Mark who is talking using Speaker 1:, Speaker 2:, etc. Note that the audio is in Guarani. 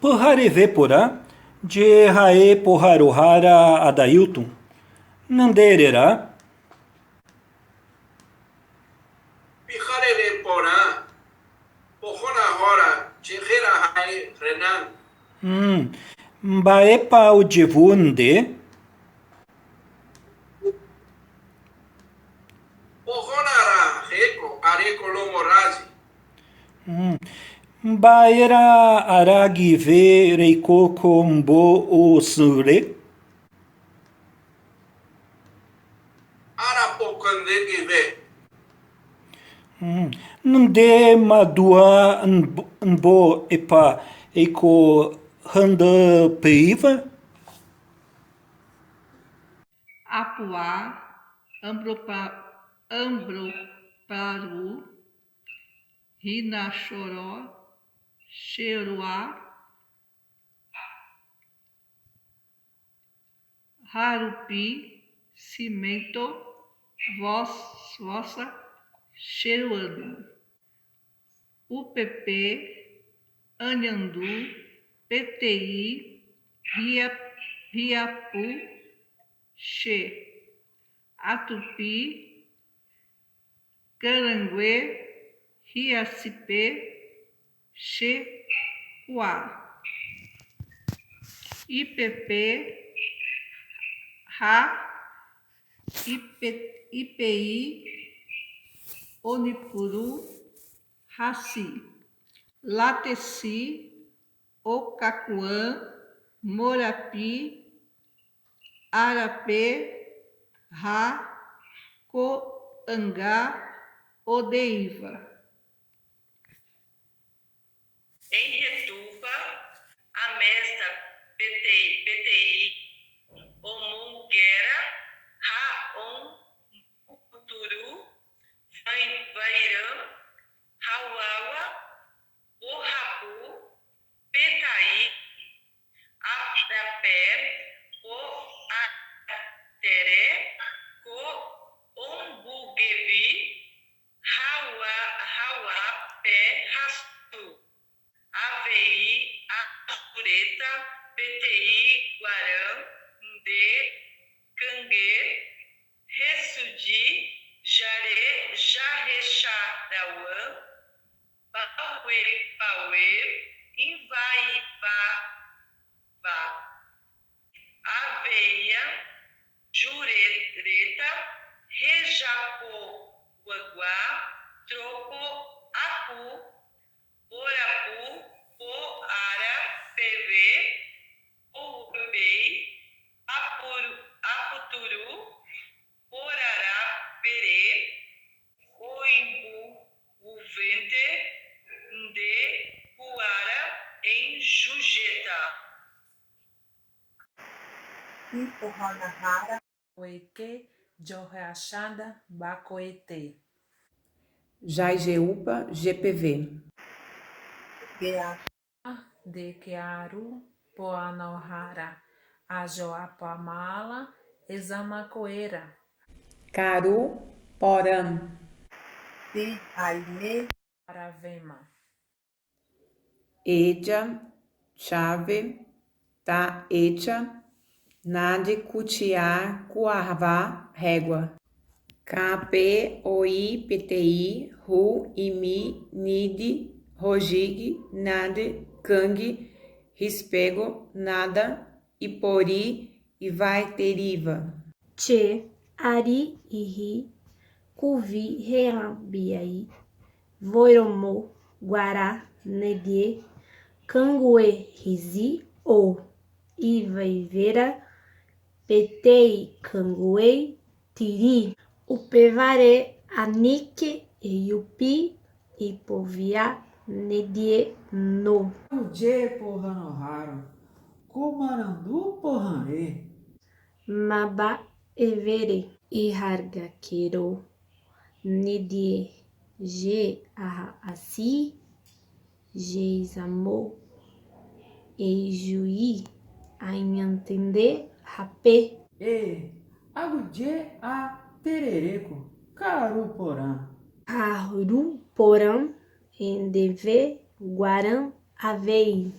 Speaker 1: Pyhareve porã je ha'e pohãrohára Adailton. Nande rera.
Speaker 2: Pyhareve porã, pohorãhóra che héra ha'e Renan.
Speaker 1: Mba'épa ojevu nde?
Speaker 2: Pohorãrã heko areko lomo raji.
Speaker 1: Mba'érã ára guive reiko ko mbo'osýre?
Speaker 2: Ára pokõindy guive.
Speaker 1: Nde mandu'a mbo'epa eiko hendypýiva?
Speaker 3: Apu'a, Ambroparu, Rinachoró, Cheruá, Harupi, Cimento, Vossa, Cheruano, UPP, Anhandu, PTI, Riapu, Che, Atupi, Karangue, Riacipe, Che, Kua, IPP ha IPI Onipuru Hasy, Latesy, Okakuã, Morapi, Arape ha Ko'ãnga Odeiva.
Speaker 4: Enretupa amesta peteĩ omonguera ha ombotyru vairã haguãgua pohapu petai Aprape ko atere ko omboguevi haguã pe hasu. Avei ajuréta peteĩ guarã nde kangue Hesuji jare jahecharãuã Paue paue ivaivava Aveia jurereta rejapoguagua tropo apu porapu po ára peve ouepéi aputuru porara pere oimbu'uvente nde kuára em jujeta.
Speaker 5: Ipohãnohára.
Speaker 6: Oeke joheachada bakoete.
Speaker 7: Jaijeúpa GPV.
Speaker 5: Ba.
Speaker 6: De Kearu Poanohara Ajoapaamala Ezamacoera.
Speaker 7: Caru Porã.
Speaker 5: Te aime.
Speaker 6: Aravema.
Speaker 7: Eja, chave, ta echa, nade cutiá, cuarvá, régua. K p o i p t i, ru, imi, nid, rojig, nade, kang, rispego, nada, ipori, ivaiteriva.
Speaker 8: Che, ari, ihi, kuvi, herã, biai, Voiromo, Guará, Nedie, Canguê, Rizi, ou Ivaivera, Petei, Canguei, Tiri, Upevare, Anique, Eiupi, Ipovia, Nedie, No.
Speaker 9: Uje pohãnohára, ko marandu pohãre.
Speaker 8: Maba Evere. Ihargakero, Nedie, Je aha asi, Jeizamo, Eijuí, Ainhantende, Rapé.
Speaker 9: E aguyje a terereko ka'aru porã.
Speaker 8: Ka'aru porã, Endeve, Guarã, Avei.